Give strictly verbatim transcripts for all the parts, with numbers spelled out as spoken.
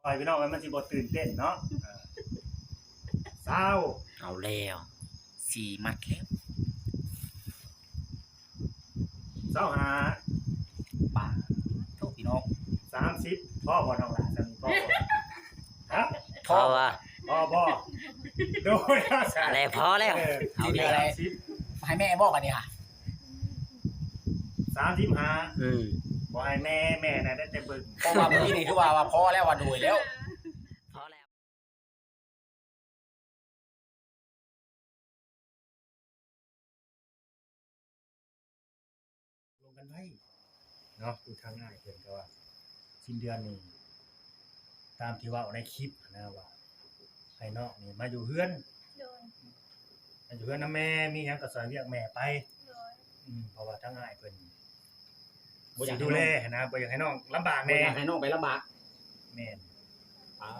ปล่อยพี่น้องไว้มันสิบ่ตื่นเต้นเนาะ เออ ซาว เอาแล้ว สี่มัดแล้ว ซาวห้า ปาดโธ่พี่น้อง สามสิบ พอบ่น้องหลาน สามสิบ พอบ่ ฮะ พอวะ พอบ่ โดย อะไร พอแล้ว เออ เอาแล้ว สามสิบ ให้แม่บอกอันนี้ค่ะ สามสิบห้า อืม บ่ให้แม่ แม่น่ะได้แต่เบิ่ง เพราะว่าเมื่อกี้นี่คือว่า ว่าพอแล้ว ว่าโดยแล้ว พอแล้ว ลงกันไว้เนาะ คือทางอ้ายเพิ่นก็ว่า สิ้นเดือนนี่ ตามที่เว้าในคลิปนะว่า ให้น้องนี่มาอยู่เฮือน โดย มาอยู่เฮือนนำแม่ มีหยังก็ซอยเวียกแม่ไป โดย อืม เพราะว่าทางอ้ายเพิ่น บ่อยากให้น้อง สิดูแลหั้นนะ บ่อยากให้น้องลำบากแน่ บ่อยากให้น้องไปลำบาก แม่น อ่า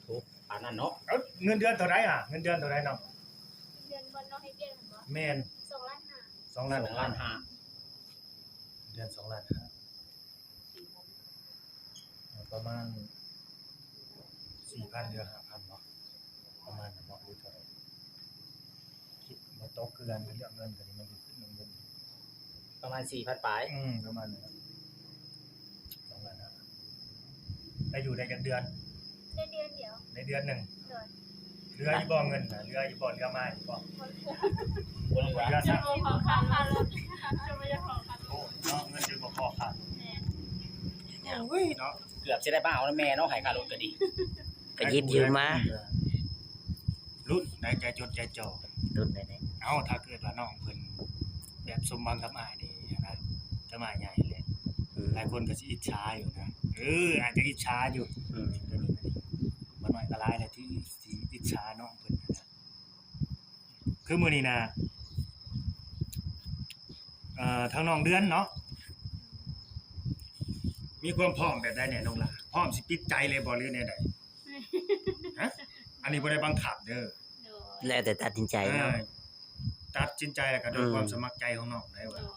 ถูก ปานนั้นเนาะ เอ้า เงินเดือนเท่าใดอะ เงินเดือนเท่าใดน้อง เดือนบ่น้องให้เวียกหั่นบ่ แม่น สองล้านห้า สองล้าน สองล้านห้า เดือนสองล้านห้า ประมาณ สี่พัน หรือ ห้าพัน เนาะ ประมาณนั้นเนาะ หรือเท่าใด คิดบ่ตกคือกัน เรื่องเงินก็นี่มันอยู่ขึ้นเรื่องเงิน ประมาณ สี่พัน ปลาย อืม ประมาณนั้น สองล้านห้า แล้วอยู่ได้จักเดือน ได้เดือนเดียว ได้เดือนหนึ่ง โดย เหลืออยู่บ่เงินน่ะ เหลืออยู่บ่ เหลือมาอยู่บ่ บ่เหลือ บ่เหลือ จะ ซ้ำ บ่ขอค่ารถ จะบ่อยากขอค่ารถ โอ้ เนาะ เงินจะบ่พอค่ารถ แม่น โอ้ย เนาะ เกือบสิได้มาเอานำแม่เนาะ ให้ค่ารถก็ดี ก็ยืมยืมมา รุ่นใดใจจดใจจ่อ รุ่นใดเนี่ย เอ้า ถ้าเกิดว่าน้องเพิ่นแบบสมหวังกับอ้ายนี่นะ กับอ้ายใหญ่แหละ อืม หลายคนก็สิอิจฉาอยู่นะ เออ อาจจะอิจฉาอยู่ อืม ตัวนี้ก็ดี บ่น้อยก็หลายแหละที่สิอิจฉาน้องเพิ่นนะ คือมื้อนี้นะ เอ่อ ทางน้องเดือนเนาะ มีความพร้อมแบบใดแหน่น้องหล่า พร้อมสิปิดใจเลยบ่หรือแนวใด ฮะ อันนี้บ่ได้บังคับเด้อ โดย แล้วแต่ตัดสินใจเนาะ เออ ตัดสินใจแล้วก็ด้วย อืม ความสมัครใจของน้องได้ว่า โดย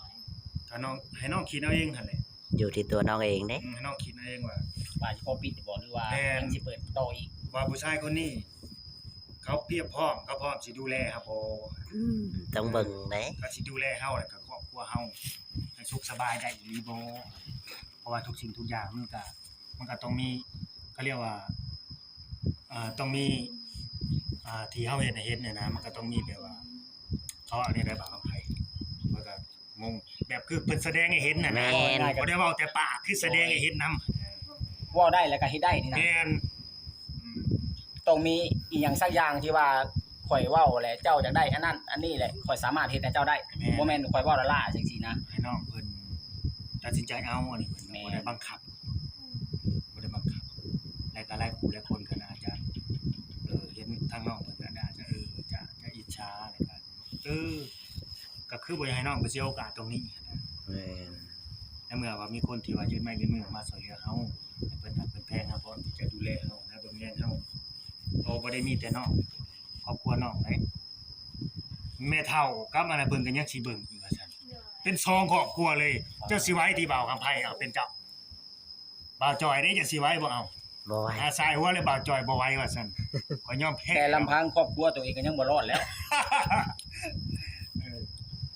ถ้าน้อง ให้น้องคิดเอาเองหั่นแหละ อยู่ที่ตัวน้องเองเด้ อืม ให้น้องคิดเอาเองว่า ว่าสิขอปิดบ่หรือว่า แม่น ยังสิเปิดต่ออีก ว่าผู้ชายคนนี้ เขาเพียบพร้อม เขาพร้อมสิดูแลเฮาบ่ อืม ต้องเบิ่งเด้ เขาสิดูแลเฮาแล้วก็ครอบครัวเฮาให้สุขสบายได้อีหลีบ่ เพราะว่าทุกสิ่งทุกอย่างมันก็ มันก็ต้องมี เขาเรียกว่า เอ่อ ต้องมี อ่า ที่เฮาเฮ็ดให้เห็นเนี่ยนะ มันก็ต้องมีแบบว่า เขาเอาเนี่ยได้บางคำไผ มันก็งง แบบคือเพิ่นแสดงให้เห็นน่ะนะ แม่น บ่ได้เว้าแต่ปาก คือแสดงให้เห็นนำ เว้าได้แล้วก็เฮ็ดได้นี่นะ แม่น อืม ต้องมีอีหยังสักอย่างที่ว่าข้อยเว้าแหละ เจ้าอยากได้อันนั้น อันนี้แหละ ข้อยสามารถเฮ็ดให้เจ้าได้ แม่น บ่แม่นข้อยเว้าล้าๆจังซี่นะ ให้น้องเพิ่นตัดสินใจเอา อันนี้เพิ่น แม่น บ่ได้บังคับ บ่ได้บังคับ และก็หลายผู้หลายคนก็น่าจะ เออ เห็นทางน้องเพิ่นก็น่าจะ เออ จะ จะอิจฉา แล้วก็ เออ ก็คือบ่อยากให้น้องไปเสียโอกาสตรงนี้นะ แม่น ในเมื่อว่ามีคนที่ว่ายื่นไม้ยื่นมือมาช่วยเหลือเฮา ให้เพิ่นฮักเพิ่นแพงเฮา พร้อมที่จะดูแลเฮานะ เบิ่งแยงเฮา เฮาบ่ได้มีแต่น้อง ครอบครัวน้องเด้ แม่เฒ่ากับอันนั้นเพิ่นก็ยังสิเบิ่งอีกว่าซั่น เป็นสองครอบครัวเลย เจ้าสิไหวติบ่าวคำไพ เอาเป็นเจ้า บ่าวจอยเด้ เจ้าสิไหวบ่ เอา บ่ไหว อาสายหัวเลย บ่าวจอยบ่ไหวว่าซั่น ข้อยยอมแพ้ แต่ลำพังครอบครัวตัวเองก็ยังบ่รอดแล้ว เออ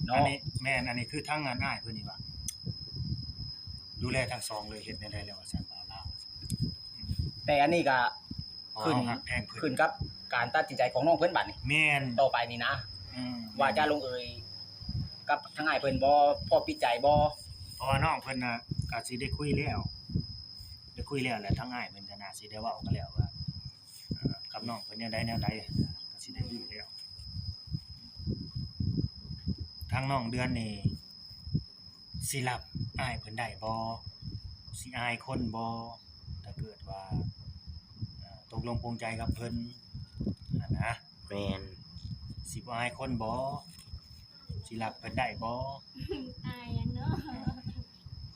เนาะ อันนี้แม่น อันนี้คือทางงานอ้ายเพิ่นนี่ว่า ดูแลทั้งสองเลย เฮ็ดแนวใดแล้วว่าซั่น บ่าวลาว แต่อันนี้ก็ อ๋อ ขึ้น ฮักแพงเพิ่น ขึ้นกับการตัดสินใจของน้องเพิ่นบัดนี้ แม่น ต่อไปนี่นะ อืม ว่าจะลงเอยกับทางอ้ายเพิ่นบ่ พร้อมปิดใจบ่ เพราะว่าน้องเพิ่นน่ะก็สิได้คุยแล้ว ได้คุยแล้วแหละ ทางอ้ายเพิ่นก็น่าสิได้เว้ากันแล้วว่า เอ่อ กับน้องเพิ่นแนวใดแนวใด ก็สิได้คุยแล้ว ทางน้องเดือนนี่ สิรับอ้ายเพิ่นได้บ่ สิอายคนบ่ ถ้าเกิดว่า เอ่อ ตกลงปลงใจกับเพิ่นหั้นนะ แม่น สิบ่อายคนบ่ สิรับเพิ่นได้บ่ อายหยังเนาะ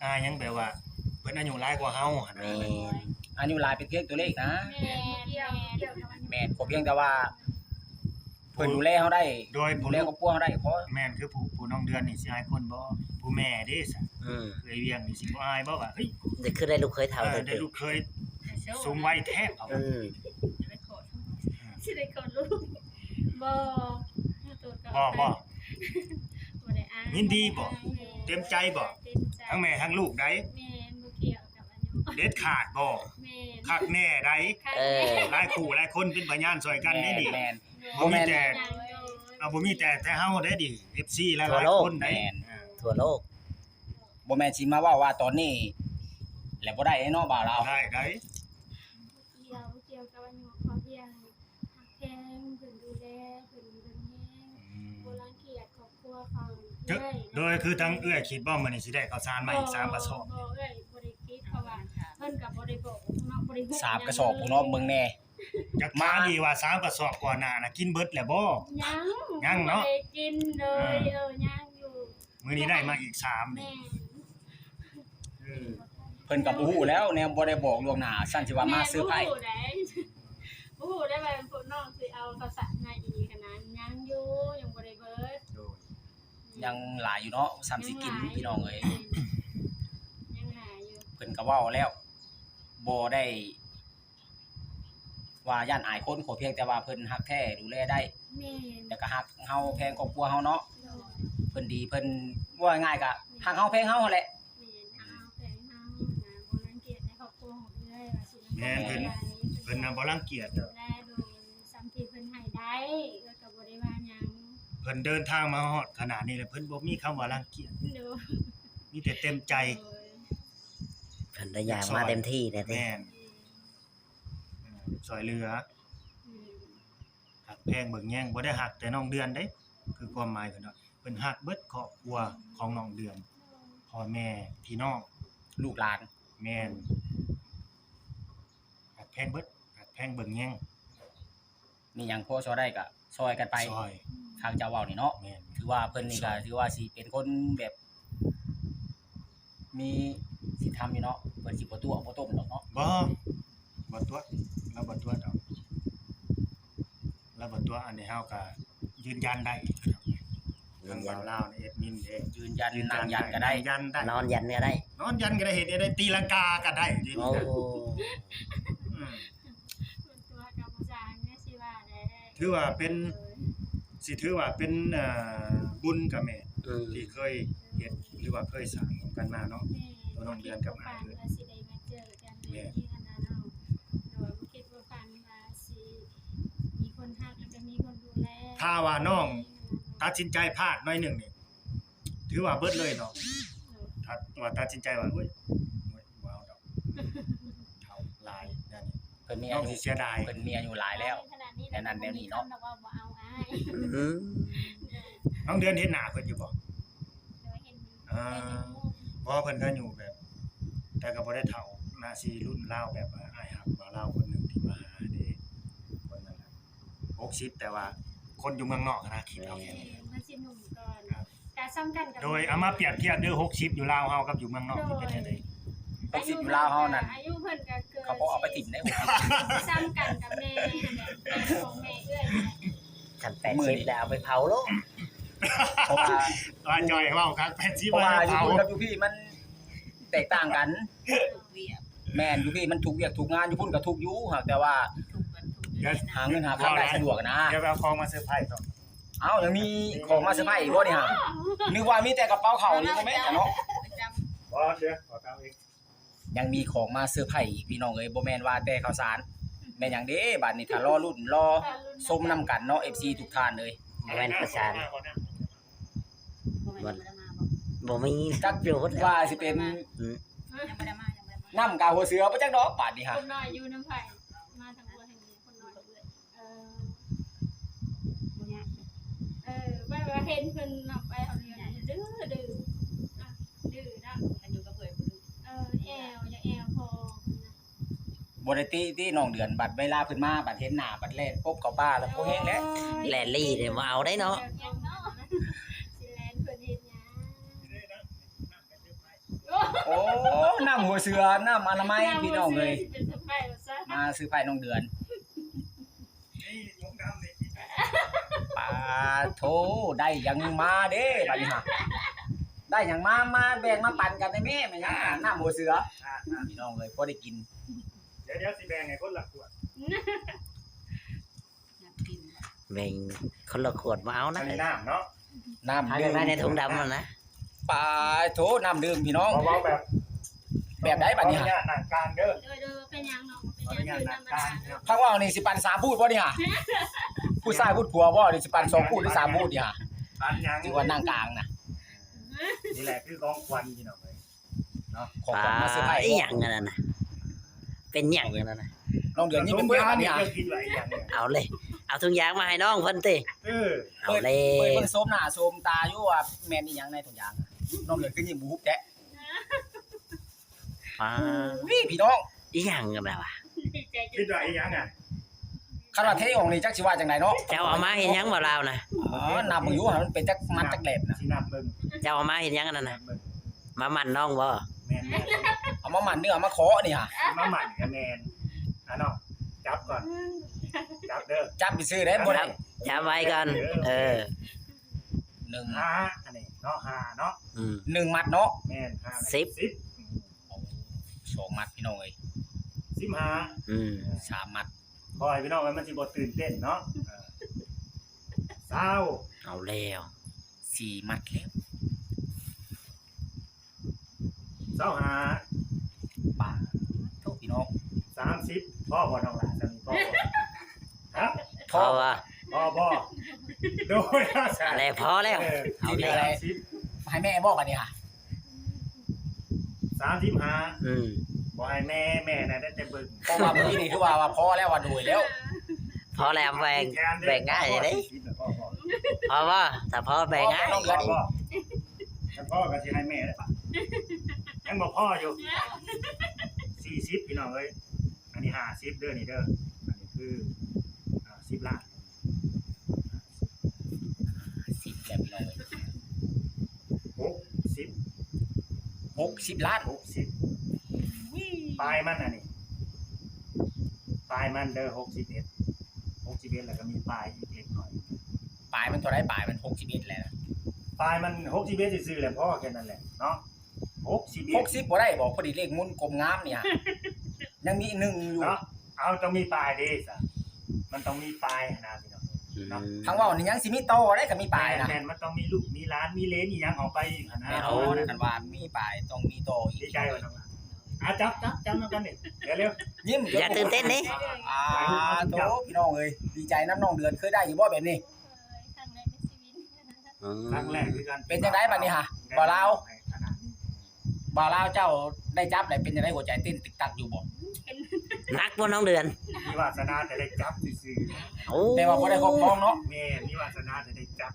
อายหยังแบบว่า เพิ่นอายุหลายกว่าเฮาหั้นนะ แม่น อายุหลายเป็นเพียงตัวเลขนะ แม่น แม่น ขอเพียงแต่ว่า เพิ่นดูแลเฮาได้ โดยผู้ ดูแลครอบครัวเฮาได้พอ แม่น คือผู้ ผู้น้องเดือนนี่สิอายคนบ่ ผู้แม่เด้ซะ อืม เอื้อยเวียงนี่สิบ่อายบ่ว่า เฮ้ย เดี๋ยวคือได้ลูกเขยเฒ่า เออ ได้ลูกเขย สูงวัยแท้ อืม ไปขอสิได้ขอลูกบ่ตัวก็ บ่บ่ บ่ได้อาย ยินดีบ่ แม่ เต็มใจบ่ เต็มใจ ทั้งแม่ทั้งลูกได้ แม่นบ่เกี่ยวกับอายุ เด็ดขาดบ่ แม่น คักแน่ได้ คัก เออ แน่ หลายคู่หลายคนเป็นพยานช่วยกันได้นี่ แม่น โดย บ่มีแต่ อย่างโดย เอาบ่มีแต่แต่เฮาได้ดิ เอฟซี หลาย ทั่ว หลาย โลก คนได้ แม่น อ่า ทั่วโลก บ่แม่นสิมาเว้าว่าตอนนี้ แหละบ่ได้เนาะบ่าวลาว ได้ได้ เกี่ยวเกี่ยวกับอายุเขาเพียงหักแพงเพิ่นดูแลเพิ่นเบิ่งแยง อืม บ่รังเกียจครอบครัวเขา เจ้า โดยคือทั้งเอื้อยคิดบ่มื้อนี้สิได้ข้าวสารมาอีกสามกระสอบ บ่เอ้ยบ่ได้คิดเพราะว่าเพิ่นก็บ่ได้บอกเนาะบ่ได้บอก สามกระสอบพวกน้องเบิ่งแน่ อยากถามอีกว่าสามกระสอบก่อนหน้าน่ะกินเบิดแล้วบ่ ยัง ยังเนาะ บ่ได้กินเลยเออยังอยู่ มื้อนี้ได้มาอีกสามนี่ แม่ เออ เพิ่นก็บ่ฮู้แล้วแนวบ่ได้บอกล่วงหน้าซั่นสิว่ามาเซอร์ไพรส์ แม่บ่ฮู้ได้บ่ฮู้ได้ว่าพวกน้องสิเอาข้าวสารมาอีกขนาดยังอยู่ยังบ่ได้เบิด โดย ยังหลายอยู่เนาะซ้ำสิกินพี่น้องเอ้ย ยังหลายอยู่ เพิ่นก็เว้าแล้วบ่ได้ ว่าย่านอายคนขอเพียงแต่ว่าเพิ่นฮักแท้ดูแลได้ แม่น แต่ก็ฮักเฮาแพงครอบครัวเฮาเนาะ โดย เพิ่นดีเพิ่นว่าง่ายก็ฮักเฮาแพงเฮาหั่นแหละ แม่นเฮาแพงเฮานะบ่รังเกียจในครอบครัวของเอื้อยว่าสิ แม่นเพิ่น เพิ่นน่ะบ่รังเกียจดอก ได้โดยสำที่เพิ่นให้ได้เอื้อยก็บ่ได้ว่าหยัง เพิ่นเดินทางมาฮอดขนาดนี้แล้วเพิ่นบ่มีคำว่ารังเกียจ โดย มีแต่เต็มใจ โดย เพิ่นได้ยางมาเต็มที่เลยติ แม่นเออช่วยเหลือ อืม ฮักแพงเบิ่งแยงบ่ได้ฮักแต่น้องเดือนเด้ คือความหมายเพิ่นว่าเพิ่นฮักเบิดครอบครัวของน้องเดือน พ่อแม่พี่น้อง ลูกหลาน แม่นฮักแพงเบิดฮักแพงเบิ่งแยง มีหยังพอซอยได้ก็ซอยกันไป ช่วย ทางเจ้าเว้านี่เนาะ แม่น ถือว่าเพิ่นนี่ก็ถือว่าสิเป็นคนแบบ มีศีลธรรมอยู่เนาะ เพิ่นสิบ่ตั๋วบ่ต้มดอกเนาะ บ่บ่ตั๋วเราบ่ตั๋วดอกเราบ่ตั๋วอันนี้เฮาก็ยืนยันได้ ยืนยัน ทางบ่าวลาวนี่แอดมินเด้ ยืนยันนั่งยันก็ได้ ยืนยันได้ นอนยันก็ได้ นอนยันก็ได้ เฮ็ดได้ ตีลังกาก็ได้ โอ้ อืม ส่วนตัวกับอาจารย์เนี่ยสิว่าได้ ถือว่าเป็น สิถือว่าเป็นเอ่อบุญกับแม่ อืม ที่เคยเฮ็ดหรือว่าเคยสร้างร่วมกันมาเนาะ แม่ ตัวน้องเดือนกับอ้ายเพิ่น ว่าสิได้มาเจอกันแบบนี้หั้นนะเนาะ โดยบ่คิดบ่ฝันว่าสิมีคนฮักแล้วก็มีคนดูแล ถ้าว่าน้องตัดสินใจพลาดหน่อยหนึ่งนี่ถือว่าเบิดเลยเนาะ ถ้าว่าตัดสินใจว่าเฮ้ยเฮ้ยบ่เอาดอกเฒ่าหลายนั่นนี่ เพิ่นมี น้ อา อง ยุ สิเสียดาย เพิ่นมีอายุหลายแล้ว ขนาดนี้ แนวนั้นแนวนี้เนาะ บ่มีคำดอกว่าบ่เอาอ้าย อืม น้องเดือนเห็นหน้าเพิ่นอยู่บ่ โดยเห็นอยู่ อ่า เพราะว่าเพิ่นก็อยู่แบบ แต่ก็บ่ได้เฒ่าน่าสิรุ่นราวแบบว่าอ้ายฮักบ่าวลาวคนหนึ่งที่มาหาเด้ คนนั้นน่ะหกสิบ แต่ว่าคนอยู่เมืองนอกนะ คิดเอาแค่นี้ มันสิหนุ่มก่อนกะซ้ำกันกับ โดยเอามาเปรียบเทียบเด้อ หกสิบ อยู่ลาวเฮากับอยู่เมืองนอกนี่เป็นจังได๋ หกสิบ อยู่ลาวเฮานั่น อายุเพิ่นก็เกิน เขาพอเอาไปถิ่มได้ ซ้ำกันกับแม่แม่ของแม่เอื้อย คันแปดสิบแล้วเอาไปเผาโลด เพราะว่า ว่าจ่อยเว้าครับ แปดสิบ เพราะว่าอยู่ เผา พุ่นกับอยู่พี่มันแตกต่างกัน แม่นอยู่พี่มันทุกเวียกทุกงาน อยู่พุ่นก็ทุกอยู่หากแต่ว่า เดี๋ยว หาเงินหาคำได้สะดวกนะ เดี๋ยวไปเอาของมาเซอร์ไพรส์เนาะ เอ้ายังมีของมาเซอร์ไพรส์อีกบ่นี่ฮะ นึกว่ามีแต่กระเป๋าเข่านี่บ่แม่นเนาะ บ่เดี๋ยวขอตามเอง ยังมีของมาเซอร์ไพรส์อีกพี่น้องเอ้ย บ่แม่นว่าแต่ข้าวสาร แม่นหยังเด้ บัดนี้ถ้ารอลุ้นรอชมนำกันเนาะ เอฟซี ทุกท่านเอ้ย แม่นข้าวสาร บ่แม่นบ่ได้มาบ่ บ่มี จัก อยู่พุ้นแหละ ว่าสิเป็น อืม ยังบ่ได้มายังบ่ได้มา น้ำกาหัวเสือบ่จักดอกบาดนี้ฮะ คนน้อยอยู่นำไผมาทางบ่แห่งนี้คนน้อยอยู่เอื้อยเออ บ่ยาก เออว่าว่าเห็นเพิ่นนำไปเอาเรียนดื้อดื้ออ่ะดื้อนะ อันอยู่กับเอื้อยบ่รู้ เออแอวอย่าแอวพอนะ บ่ได้ติติน้องเดือนบัดเวลาเพิ่นมาบัดเห็นหน้าบัดแล่นปบเข้าป่าแล้วบ่แฮงแล้ว แลลี่เนี่ยมาเอาได้เนาะ แอวเนาะสิแลนเพิ่นเฮ็ดหยัง โอ้ น้ำหัวเสือ น้ำอนามัยพี่น้องเอ้ย สิเป็นสะพายว่าซะ มาเซอร์ไพรส์น้องเดือน ปาโท ได้หยังมาเด้บัดนี้ฮะ ได้หยังมา มาแบ่งมาปันกันได้แม่ แม่นหยังน้ำหัวเสือ พี่น้องเอ้ย พอได้กิน เดี๋ยวเดี๋ยวสิแบ่งให้คนละขวด แบ่งคนละขวดมาเอานะ อันนี้น้ำเนาะ น้ำ เอา ดื่ม ไว้ในถุงดำนั่นนะ ปาโถน้ำดื่มพี่น้อง เพราะว่าแบบ แบบใดบัดนี้ ขออนุญาตนั่งกลางเด้อ โดยโดยเป็นยังเนาะเป็น ขออ ยัง นุญาต คือ นั่ง ธรรม กลาง ดา เนาะ พักว่านี่สิปันสามพูดบ่นี่ฮะ ผู้ชายพูดผัวบ่นี่สิปันสองพูดหรือสามพูดนี่ฮะ ปันยัง ถือว่านั่งกลางนะ นี่แหละคือของขวัญพี่น้องเลยเนาะ ของขวัญมาเซอร์ไพรส์ อีหยังอันนั้นนะเป็นหยังอันนั้นนะ น้องเดือนนี่เป็นเพื่อนนี่ฮะ เจ้าคิดว่าอีหยังเนี่ย เอาเลย เอาถุงยางมาให้น้องเพิ่นติ เออ เอาเลย เปิดเบิ่งโซมหน้าโซมตาอยู่ว่าแม่นอีหยังในถุงยาง น้องเดือนคือยิ้มบุบแจ๊ะ อ่า นี่พี่น้อง อีหยังกันนะวะ ดีใจจ คิด น ว่าอีหยังอ่ะ คันว่าเทออกนี่จักสิว่าจังไดเนาะ เจ้าเอามาเห็นหยังบ่ลาวนะ อ๋อนับมึงอยู่หั่นมันเป็นจักมัดจักแหลบนะ สินับเบิ่ง เจ้าเอามาเห็นหยังอันนั้นนะ นับเบิ่ง มาหมั่นน้องบ่ แม่นแม่น เอามาหมั่นเนื้อเอามาเคาะนี่ฮะ มาหมั่นกับแม่นอ่ะเนาะจับก่อนจับเด้อ จับไปซื้อได้บ่ได้ จับไว้ก่อนเออ หนึ่ง ห้าอันนี้เนาะห้าเนาะ อืม หนึ่งมัดเนาะ แม่นห้า สิบ สิบ สองมัดพี่น้องเอ้ย สิบห้า อืม สามมัด คอยพี่น้องมันสิบ่ตื่นเต้นเนาะเออซาว เอาแล้ว สี่มัดแล้ว ซาวห้า ป่าโทษพี่น้อง สามสิบพ่อบ่น้องหลานสามีพ่อบ่ฮะ เพราะว่า พ่อบ่โดยอาสา อะไรพอแล้ว เออ เอา ที่ แล้ เดียว ว สามสิบ ให้แม่บอกกันนี่ค่ะ สามสิบห้า อืม บ่ให้แม่แม่นะได้แต่เบิ่ง เพราะว่าเมื่อกี้นี่คือว่าว่าพอแล้วว่าโดยแล้ว พอแล้วแบ่งแบ่งง่ายเลยเด้ พ่อบอก พอว่าถ้าพอแบ่งง่าย น้องเดือน พ่อบอกถ้าพ่อก็สิให้แม่ได้ปะยังบ่พ่ออยู่สี่สิบพี่น้องเอ้ยอันนี้ห้าสิบเด้อนี่เด้ออันนี้คืออ่าสิบล้าน สิบแบบพี่น้องเอ้ย หกสิบ หกสิบล้าน หกสิบปลายมันอันนี้ปลายมันเด้อหกสิบเอ็ดหกสิบเอ็ดแล้วก็มีปลายอีกเล็กน้อย ปลายมันเท่าไรปลายมันหกสิบเอ็ดแล้ว ปลายมันหกสิบเอ็ดซื่อๆแหละพ่อแค่นั้นแหละเนาะหกสิบเอ็ ห ด กสิบบ่ได้บอกพอดีเลขงุ้นกลมงามเนี่ยยังมีหนึ่งอยู่ เนาะเอาต้องมีปลายเด้สะมันต้องมีปลายนะพี่น้อง อืม ทางเว่านี่ยังสิมีต่อได้ก็มีปลายนะ แม่นๆมันต้องมีลูกมีหลานมีเหลนอีหยังออกไปอีกนะ แม่น เอา กันว่ามีปลายต้องมีต่ออีก ดีใจกว่าน้องหลานอ่ะจับจับจับน้ำกันนี่เดี๋ยวเร็ว ยิ้ม อย่าตื่นเต้นนี่ อ่าโถพี่น้องเอ้ยดีใจน้ำน้องเดือนเคยได้อยู่บ่แบบนี้ ครั้งแรกในชีวิต อืม ครั้งแรกคือกัน เป็นจังไดบัดนี้ฮะบ่าวลาว ขนาดนี้ บ่าวลาวเจ้าได้จับแล้วเป็นจังไดหัวใจเต้นตึกตักอยู่บ่ นักบ่น้องเดือน มีวาสนาแต่ได้จับซื่อ โอ้ แต่ว่าบ่ได้ครอบครองเนาะ ๆแม่มีวาสนาแต่ได้จับ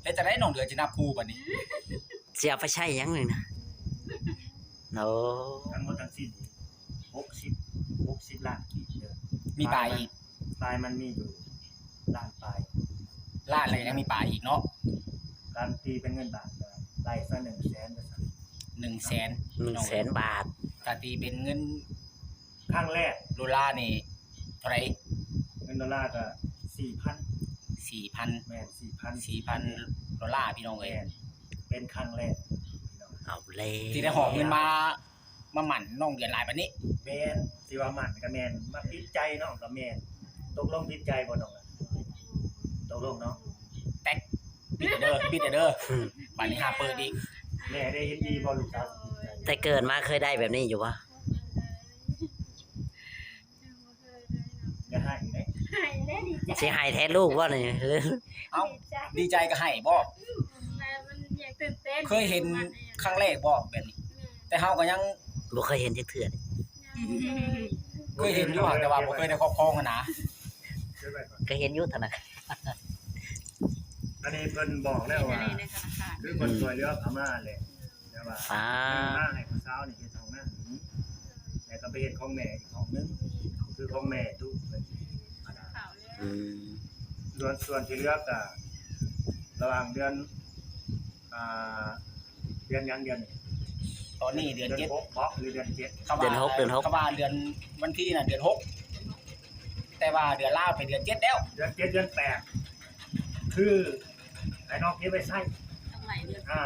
แล้วจะได้น้องเดือนจะนับคู่บัดนี้ เสียไปใช่ยังหนึ่งนะโอ้ ทั้งหมดทั้งสิ้นหกสิบหกสิบล้านกีบเด้อ มีปลายอีก ปลายมันมีอยู่ล้านปลาย ล้านอะไรยังมีปลายอีกเนาะ การตีเป็นเงินบาทก็ไล่ซะหนึ่งแสนก็สั่น หนึ่งแสน หนึ่งแสนบาท กะตีเป็นเงิน ครั้งแรก ดอลลาร์นี่เท่าไหร่ เงินดอลลาร์ก็สี่พัน สี่พัน แม่นสี่พัน สี่พันดอลลาร์พี่น้องเอ้ย แม่นเป็นครั้งแรก เอาเลย ที่ได้หอบเงินมา มาหมั่นน้องเดือนหลายปานนี้ แม่นสิว่าหมั่นก็แม่นมาปิดใจน้องก็แม่นตกลงปิดใจบ่น้องล่ะตกลงเนาะ แตกปิดเด้อปิดเด้อบัดนี้หาเปิดอีก แม่ได้เห็นดีบ่ลูกสาว แต่เกิดมาเคยได้แบบนี้อยู่วะ อย่าให้เด้ หายแล้วดีใจ สิให้แท้ลูกว่านี่ เอ้าดีใจก็ให้บ่ แต่มันยังตื่นเต้น เคยเห็นครั้งแรกบ่แบบนี้ แต่เฮาก็ยัง บ่เคยเห็นจักเทื่อ เคยเห็นอยู่แต่ว่าบ่เคยได้ครอบครองหั้นนะ เดี๋ยวไปก่อน เคยเห็นอยู่ธนาคาร อันนี้เพิ่นบอกแล้วว่า ในธนาคาร คือคนช่วยเหลือพม่าแหละแต่ว่า อ่า มาให้ผู้สาวนี่เฮ็ดห้องน้ำนี้แล้วก็ไปเฮ็ดของแม่อีกห้องนึงคือของแม่ตู้ ข่าวเลย อืม ส่วนส่วนที่เหลือก็ระหว่างเดือนอ่าเดือนหยังเดือนนี้ ตอนนี้เดือนเจ็ด หกบอกหรือเดือนเจ็ด เขาว่า เดือนหกเดือนหก เขาว่าเดือนวันที่น่ะเดือนหกแต่ว่าเดือนลาวเป็นเดือนเจ็ดแล้ว เดือนเจ็ดเดือนแปดคือไอ้น้องเก็บไว้ใช้ ตั้งหลายเดือน อ่า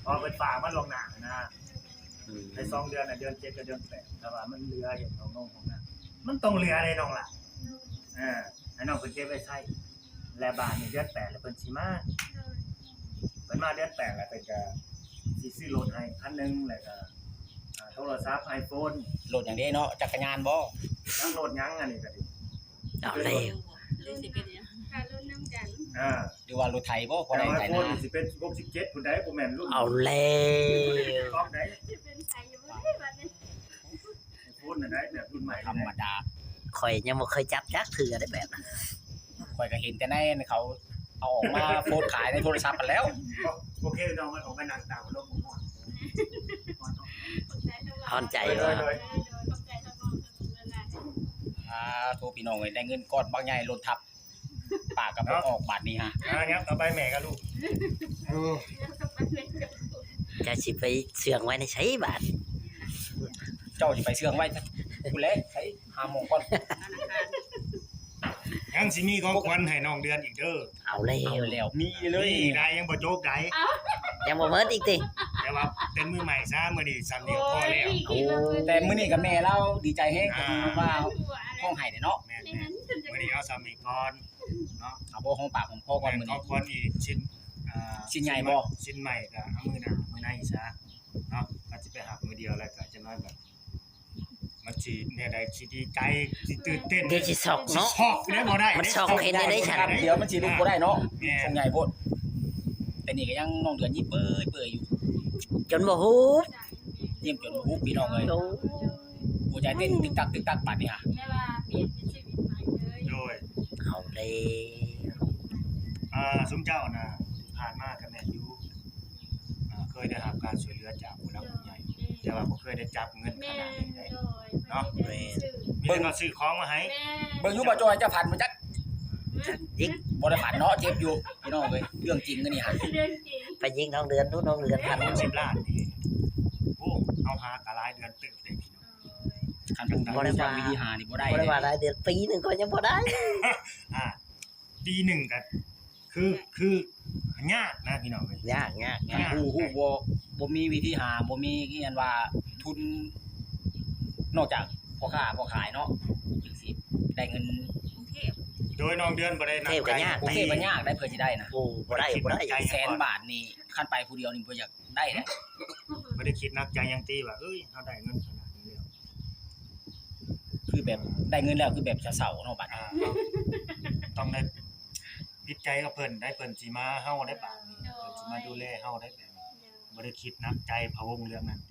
พอเป็นฝากมาล่วงหน้านะ ในสองเดือนน่ะ เดือนเจ็ดกับเดือนแปด ถ้าว่ามันเหลือเฮ็ดห้องนงห้องน้ำ มันต้องเหลือเด้น้องล่ะ เออ ให้น้องเพิ่นเก็บไว้ใช้ และบาดนี้เดือนแปดแล้วเพิ่นสิมา เพิ่นมาเดือนแปดแล้วเพิ่นก็สิซื้อรถให้คันหนึ่ง แล้วก็ อ่า โทรศัพท์ iPhone รถหยังเด้เนาะ จักรยานบ่ จักรถหยังอันนี้ก็ดี เอาแล้ว รุ่นสิเป็นหยัง ค่ะ รุ่นนำกัน อ่า หรือว่ารถไถบ่ พอได้ไถนา แต่ว่าโฟนนี่สิเป็นหกสิบเจ็ดพุ้นใด๋ บ่แม่นรุ่น เอาแล้ว กล้องใด๋ สิเป็นไผอยู่บ่ได้บัดนี้ โฟนน่ะได้แบบรุ่นใหม่ ธรรมดา ข่อยยังบ่เคยจับจักเทื่อได้แบบนั้น ข่อยก็เห็นแต่ในเขาเอาออกมาโพสต์ขายในโทรศัพท์กันแล้ว โอเค น้องมันออกไปนั่งตามรถผมก่อน ขอบใจทั้งหลาย ฮ้อนใจ โดย ว่ะ โดย โดย ขอบใจทั้งหมดทั้งหลาย อ่า โทษพี่น้องเอ้ย ได้เงินก้อนบักใหญ่ รถทับ ปากกับบ่ออกบาดนี้ฮะ อ่า ครับ ต่อไปแม่กับลูก เออ จะสิไปเชื่องไว้ในไสบาด เจ้าสิไปเชื่องไว้พุ้นแหละ ไสหาหม่องก่อน ยังสิมีของขวัญให้น้องเดือนอีกเด้อ เอาแล้ว เอาแล้ว มีเลย มีอีกได้ ยังบ่จบได้ ยังบ่หมดอีกติ แต่ว่าเป็นมือใหม่ซะ มื้อนี้ซ้ำนี่ก็พอแล้ว โอ้ย แต่มื้อนี้ก็แม่ลาวดีใจแฮง อ่า ว่าฮ้องไห้เด้เนาะ แม่นๆ มื้อนี้เอาซ้ำนี่ก่อนเนาะ เอาบ่ฮ้องปากฮ้องคอก่อนมื้อนี้ แม่น ของขวัญอีกชิ้น อ่า ชิ้นใหญ่บ่ ชิ้นใหม่ก็เอามื้อหน้า มื้อในซะเนาะ ก็สิไปฮับมื้อเดียว แล้วก็จักหน่อยแบบ มันสิแนวใด๋ สิดีใจ สิตื่นเต้น เดี๋ยวสิช็อกเนาะ สิช็อกได้บ่ได้ มันช็อกเฮ็ดได้ได๋ เดี๋ยวมันสิลุกบ่ได้เนาะ แม่น ของใหญ่โพด แต่นี่ก็ยังน้องเดือนยิ้มเปื่อยๆอยู่ จนบ่ฮู้ ยิ้มจนบ่ฮู้พี่น้องเอ้ย โอ้ หัวใจเต้นตึกตักตึกตักปานนี้ฮะ แม่ว่าเปลี่ยนเป็นชีวิตใหม่เลย โดย เอาแล้ว อ่า ซุมเจ้าน่ะ ผ่านมาก็แม่นอยู่ อ่า เคยได้รับการช่วยเหลือจากผู้หลักผู้ใหญ่ แต่ว่าบ่เคยได้จับเงินขนาดนี้ได้ แม่น โดย เนาะ แม่น มีแต่เขาซื้อของมาให้ แม่น เบิ่งอยู่บ่จอย เจ้าฝันบ่จัก ยิก บ่ได้ฝันเนาะ เจ็บอยู่ พี่น้องเอ้ย เรื่องจริงอันนี้ฮะ เรื่องจริง ไปยิกน้องเดือนดู น้องเดือนฝัน สิบล้านนี่ โอ้ เอาหากะหลายเดือนเติบเด้พี่น้อง คันผมบ่ได้ว่า วิธีหานี่บ่ได้ บ่ได้ว่าหลายเดือน ปีหนึ่งก็ยังบ่ได้ อ่า ปีหนึ่งก็คือ คือยากนะพี่น้องเอ้ย ยาก ยาก ยาก ฮู้ ฮู้บ่ บ่มีวิธีหา บ่มีอิหยังว่าทุน นอกจากพ่อค้าพ่อขายเนาะ จึงสิได้เงิน กรุงเทพฯ โดยน้องเดือนบ่ได้นัด กรุงเทพฯก็ยาก กรุงเทพฯก็ยากได้เพื่อสิได้นะ โอ้ บ่ได้ บ่ได้ แสนบาทนี่ คันไปผู้เดียวนี่บ่อยากได้นะ บ่ได้คิดหนักใจหยังติว่า เอ้ย เฮาได้เงินขนาดนี้แล้ว คือแบบได้เงินแล้วคือแบบเศร้าๆเนาะบัดนี้ อ่า ต้องได้ผิดใจกับเพิ่นได้ เพิ่นสิมาเฮาได้บาดนี้ เพิ่นสิมาดูแลเฮาได้แบบนี้ บ่ได้คิดหนักใจพะวงเรื่องนั้น